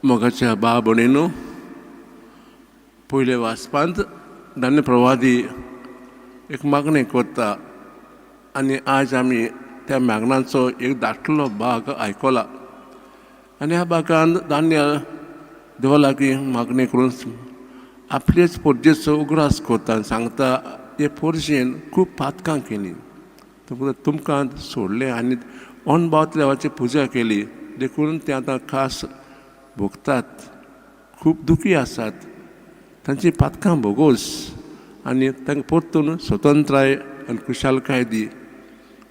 मोगाच्या बा भयणीनो, पयल्या वाचपांत धान्य प्रवादी एक मागणें करता आनी आज आमी त्या मागणांचो एक दाटलो भाग आयकला. आनी ह्या भागान धान्य देवा लागीं मागणी करून आपलेच पोरजेचो उगडास करता आनी सांगता, हे पोरजेन खूब पातकां केलीं, तुमकां सोडलें आनी अनभाव देवाची पुजा केली, देखून ते आतां खास भोगतात, खूब दुखी आसात. तांची पातकां भोगोस आनी तांकां परतून स्वतंत्राय आनी खुशालकाय दी.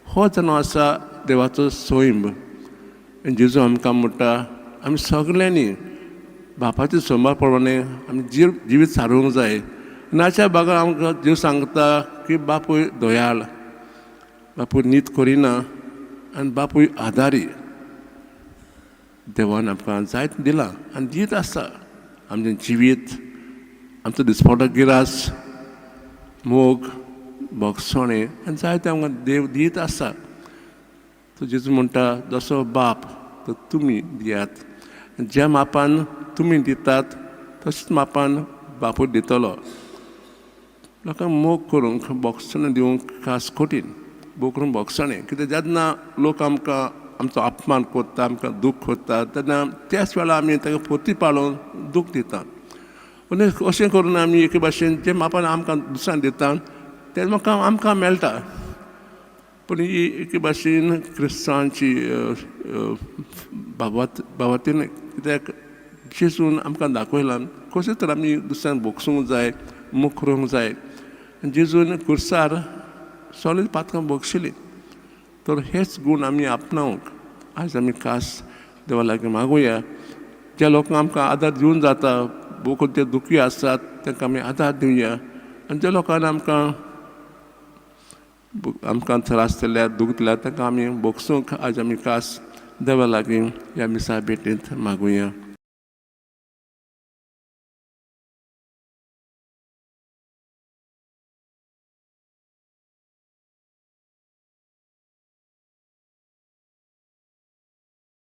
हो जावन आसा देवाचो सैम. जेजू आमकां म्हणटा, आमी सगल्यांनी बापाच्या सोमा प्रमाणे आमी जिवीत सारूंक जाय. नाच्या भागार आमकां जेजू सांगता की बापूय दयाळ, बापूय नीत करिना आनी बापूय आदारी. देवान आमकां जायत दिलां आनी दीत आसा. आमचें जिवीत, आमचो दिसपटो गिरास, मोग, भोगसणें आनी जायतें आमकां देव दीत आसा. तो जेजू म्हणटा, जसो बाप तर तुमी दियात, ज्या मापान तुमी दितात तशेंच मापान बापूय दितलो. लोकांक मोग करूंक, भोगसणें दिवंक खास कठीण, मोग करूंक भोगसणें कित्याक जेन्ना लोक आमकां आमचो अपमान करता, आमकां दूख करता, तेन्ना त्याच वेळार आमी ताका पोती पाळून दूख दितात. आनी अशें करून आमी एके भाशेन जे मापान आमकां दुसऱ्यांक दिता तें म्हाका आमकां मेळटा. पूण ही एके भाशेन क्रिस्तांवांची बाबत बाबतीन, कित्याक जेजून आमकां दाखयलां कशें तर आमी दुसऱ्यांक भोगसूंक जाय, मोग करूंक जाय. जेजून खुर्सार सगळीं पातकां भोगशिलीं. तर हेच गूण आमी आपणावंक आज आमी खास देवा लागीं मागुया. ज्या लोकांक आमकां आदार दिवन जाता, भोव करून ते दुखी आसात, तांकां आमी आदार दिवया. आनी ज्या लोकांनी आमकां त्रास दिल्यात, दूख दिल्यात, तांकां आमी भोगसूंक आज आमी खास देवा लागीं ह्या मिसा भेटींत मागुया.